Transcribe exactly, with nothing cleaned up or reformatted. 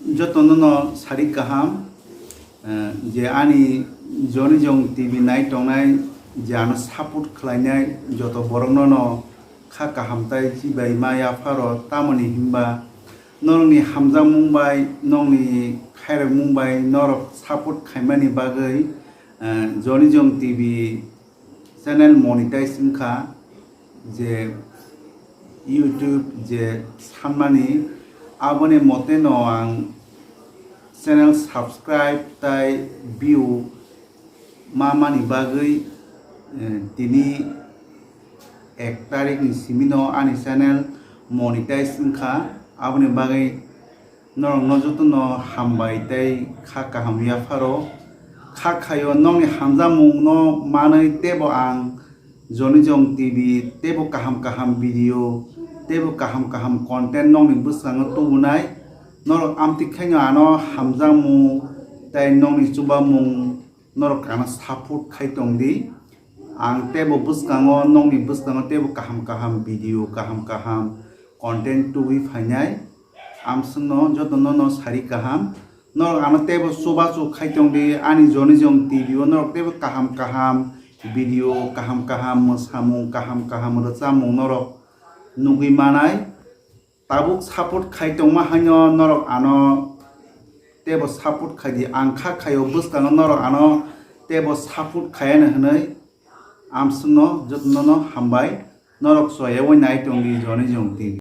Jotono no sari kaham, eh, je ani Joni Jong T V nai tongnai, je ano support khlainai joto borokno no kha kaham tai chibai ma yapharo, tamoni hinba norokni hamjakmung bai, nokni khairokmung bai norok support khaimani bagwi, eh, Joni Jong T V channel monetize wngkha, je YouTube je sanmani, aboni mote no ang channel subscribe tai view ma mani bagwi, eh, tini ek tarik ni simi no ani channel monetize wngkha, aboni bagwi norokno jotono hambai tei kha kaham yapharo. Kha khaio nokni hamjakmungno manwi teibo ang Joni Jong T V teibo kaham kaham video teibo kaham kaham content nokni bwskango tubunai. Norok amtwi khaino ano hamjakmung tei nokni chubamung norok ano support khai tongdi. Ang teibo bwskango, nokni bwskango teibo kaham kaham video, kaham kaham content tubui phainai. Amswkno jotono no sari kaham. Norok ano teibo chubachu khai tongdi, ani Joni Jong T V o norok teibo kaham kaham video, kaham kaham mwsamung, kaham kaham rwchapmung norok nugui manai. Tabuk support khai tongma haino norok ano teibo support khaidi, ang kha khaio bwskango norok ano teibo support khaiano hinwi. Amswkno jotono no hambai, norok choyaui nai tongdi Joni Jong T V.